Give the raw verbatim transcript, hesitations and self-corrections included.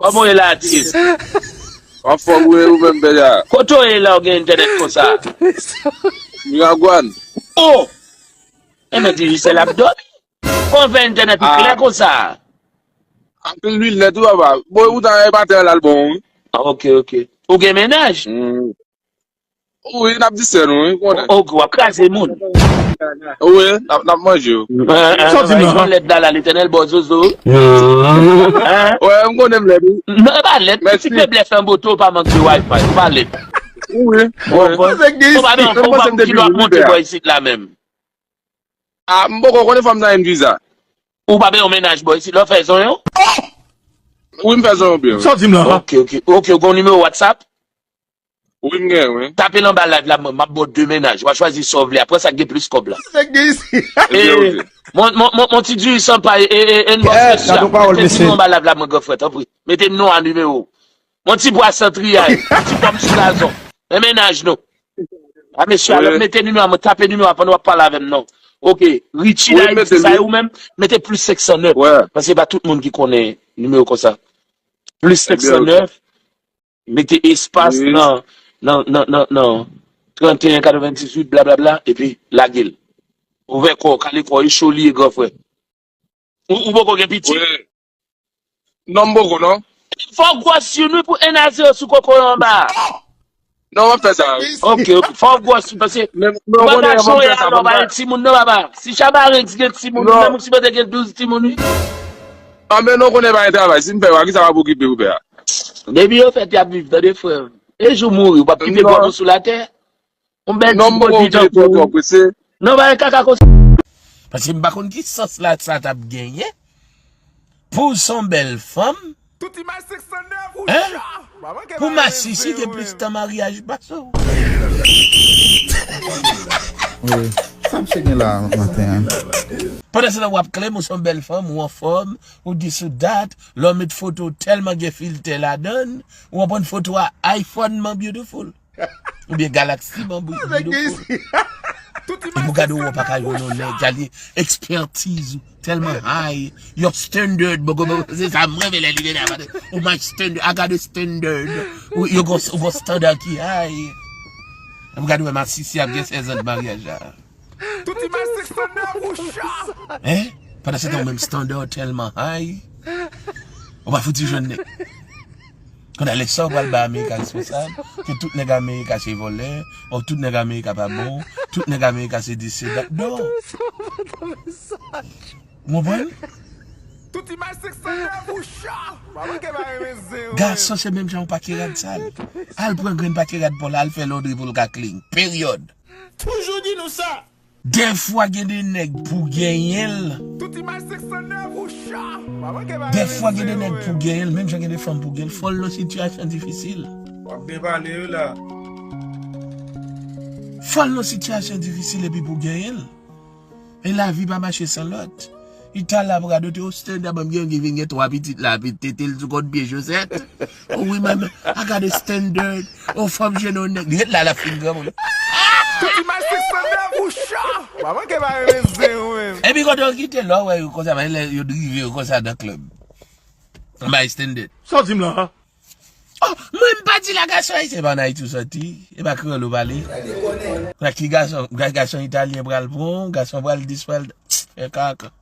Kòman w ye la, atis? Anfòm, wi, ou menm, Pèda? Kote w ye la, w gen entènèt konsa? Miragwàn. Oh! Enben, Digicel ap dòmi. Kòman w fè entènèt ou klè konsa? Anpil lwil nèt, wi, papa. Bon, ou ta e pa tè la l bon, wi. Ah, ok, ok. Ou gen mennaj? Hmm. Wi, n ap di sè nou, wi, konnen. Ok, w ap kraze moun. Wi, n ap, n ap manje yo. Sa w di m la? Lèd la, la, Letènèl ba w zozo. Wi, m konnen m lèd, wi. Non, e pa lèd. Ti feblès lan, bote w pa manke Wi-Fi, ou pa lèd. Wi, wi. Ou pa gen, ou pa gen kilo ap monte bò isit la menm. Ah, m poko konnen fanm nan gen viza. Ou pa gen yon mennaj bò isit, lè w fè zonyon? Wi, m fè zonyon byen, wi. Sa w di m la? Ok, ok. Ok, ou gen yon nimewo WhatsApp? Wi, m gen, wi. Tape l anba live la, mwen, m ap ba w de mennaj. W a chwazi sa w vle. Apre sa k gen plis kòb la. Sa k gen isi? Ebyen, ok. Mon, mon, mon, mon ti diri san pay, e, e, e, n bò mesye a. Mete nimewo anba live la, mwen, gran frè, tanpri. Mete non a nimewo. Mon ti bwa san triyay, ti pòm sou gazon. Men mennaj nou. A, mesye, alò, mete nimewo a, mwen, tape nimewo a pandan w ap pale avè m, non. Ok, Richie Dayiti, sa e ou menm, mete plis senk san nèf. Paske pa tout moun ki konnen nimewo konsa. Plis senk san nèf, mete espas nan, nan, nan, nan, nan trannteyen katrevendizuit, blablabla, epi lage l. Ouvè kò w, kale kò w, e cho li ye, gran frè. Ou, ou poko gen pitit? Wi. Non, m poko, non. Fò w gwòs youn, wi, pou ennaze yo sou koko yo anba. Non, m ap fè sa, wi. Ok, ok. Fò w gwòs youn, paske ou pa ka chonye alò, pa gen timoun, non, papa. Si Chabarenks gen timoun, menm ou sipoze gen douz timoun, wi. Anben, non, konnen pa gen travay. Si m fè, wa, kisa w ap okipe pou fè a? Depi yo fèt, y ap viv, tande, frè m. E jou mouri, ou p ap kite kò w sou latè. Yon bèl ti pwodui tankou ou. Non, pa gen kaka konsa. Paske m pa konn ki sans la sa t ap genyen. Pou w se yon bèl fanm. Hein? Pou masisi gen plis tan maryaj pase w. Wi. Sa misye gen la maten an? Pandan se tan w ap klem ou se yon bèl fanm, ou anfòm, ou dis ou dat, lè w met foto w tèlman gen filtè ladan l, ou pran foto a iPhone man beautiful. Oubyen Galaxy, bon, bou, bidou fou. Epi w gade w pa ka jwenn yon nèg, gade ekspertiz ou tèlman high, your standard, bon, bon, bon, se sa mwen renmen lè li vin la, oh my standard, I got a standard. Ou, yo gon, ou gon standard ki high. Epi w gade w masisi ap gen sèz an de maryaj la. Tout imaj sèks nan bouch. Hein? Pandan se tan ou menm standard tèlman high, ou pa fouti jwenn nèg. Kounye a lè sa ou pral bay Amerika responsab, ke tout nèg Amerika se vòlè, ou tout nèg Amerika pa bon, tout nèg Amerika se dis se dat. Non. Ou konprann? Tout imaj sèks nan bouch. Gason se menm jan yon pake rad sal. Al pran grenn pake rad pa w la, al fè londri pou l ka clean. Peryòd. Toujou di nou sa. Dèfwa gen de nèg pou genyen l. Tout imaj sèks nan bouch. Dèfwa gen de nèg pou genyen l, menm jan gen de fanm pou genyen l, fò l nan sitiyasyon difisil. W ap byen pale wi la. Fò l nan sitiyasyon difisil epi pou genyen l. E lavi pa mache san lòt. Li t al ap radote, oh, standard, ban m gen yon ki vin gen twa pitit la, epi tete l sou kont pye Josette. Oh wi, man, I got a standard. Oh, fanm jwenn yon nèg. Li ret la, l ap fin granmoun. Tout imaj sèks nan bouch. Pa manke pa renmen zen ou menm. Epi kote yo kite lè w wè yo konsa, men lè yo drive yo konsa nan klèb. Anba standard. Sa w di m la, a? Oh, mwen m pa di la gason ayisyen pa an Ayiti ou sòti. E pa kreyòl ou pale. Nan ki gason, ga-, gason italyen pral pran w, gason pral dis pral fè kaka.